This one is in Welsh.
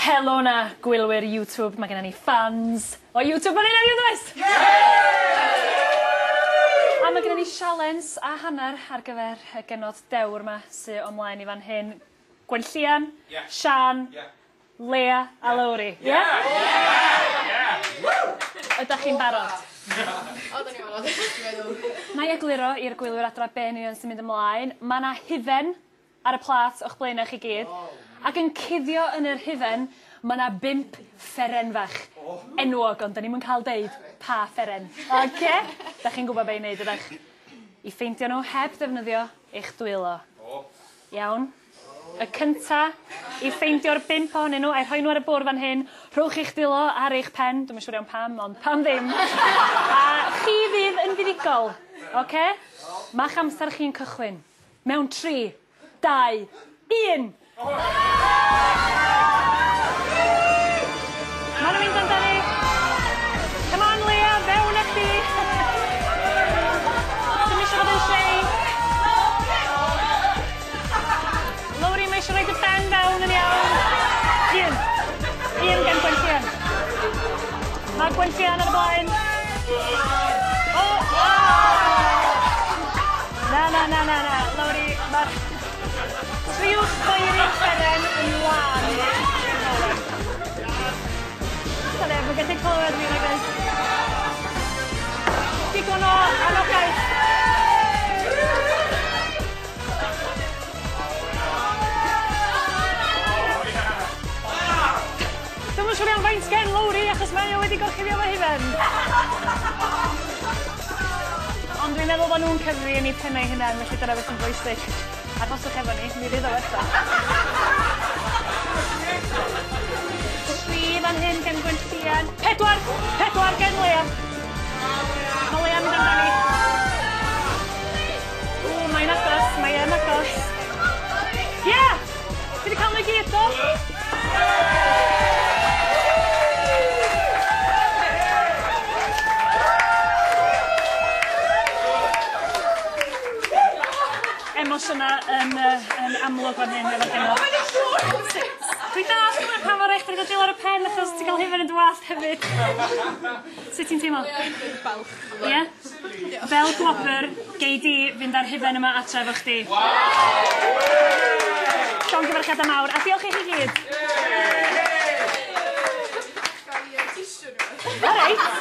Helo 'na gwylwyr YouTube, mae gennym ni fans o YouTube fan hyn heddiw does? A mae gennym ni sialens a hanner ar gyfer y genod dewr 'ma sy o mlaen i fan hyn. Gwenllian, yeah. Sian, yeah. Lea a Lowri. Ie? Ydach chi'n barod? O, 'dan ni'n barod, dwi'n meddwl. Na i egluro i'r gwylwyr adra be' yn union sy'n mynd ymlaen. Ma' 'na hufen ar y plât o'ch blaena' chi gyd. Ac yn cuddio yn yr hufen ma' 'na bump fferen fach enwog ond 'dan ni'm yn ca'l deud pa fferen. Oce? 'Dach chi'n gwbo be' i neud ydach? I ffeindio nhw heb ddefnyddio eich dwylo. Iawn? Y cynta i ffeindio'r bump ohonyn nhw a'i rhoi nhw ar y bwrdd fan hyn, rhowch eich dwylo ar eich pen, dwi'm yn siŵr iawn pam, ond pam ddim. A chi fydd yn fuddugol, oce? Ma'ch amser chi'n cychwyn. Mewn 3, 2, 1. Ma' nhw'n mynd amdani. Come on Leah, fewn â chdi. Dim isio fod yn shy. Lowri, mae eisiau rhoi dy ben fewn yn iawn. Un. Un gan Gwenllian. Mae Gwenllian ar y blaen. O! Na, na, na, na, na. Lowri, mae... Triwch boeri'r seren yn lân. Sa neb yn gallu clywed fi nag oes? Digon o anogaeth. Dwi'm yn siŵr iawn faint gen Lowri achos mae o wedi gorchuddio fo hufen. Ond dwi'n meddwl bod nhw'n cyfri yn eu pennau hunain, felly dyna beth sy'n bwysig. Arhoswch efo ni, mi fydd o werth o. 3 fan hyn gen Gwenllian. 4! 4 gen Lea. Mae Lea'n mynd amdani. Ww, mae'n agos, mae yn agos. Ie! Ti 'di cael nhw i gyd, do? Emosiyna yn yy yn amlwg fan hyn efo'r genod. Dwi dallt rŵan pam ma' rai' chdi roid dy dwylo ar y pen achos ti'n ga'l hufen yn dy wallt hefyd. Sut ti'n teimlo? Falch. Ie? Fel gwobyr, gei di fynd â'r hufen yma atra efo chdi. Llongyfarchiadau mawr, a diolch i chi gyd. O reit.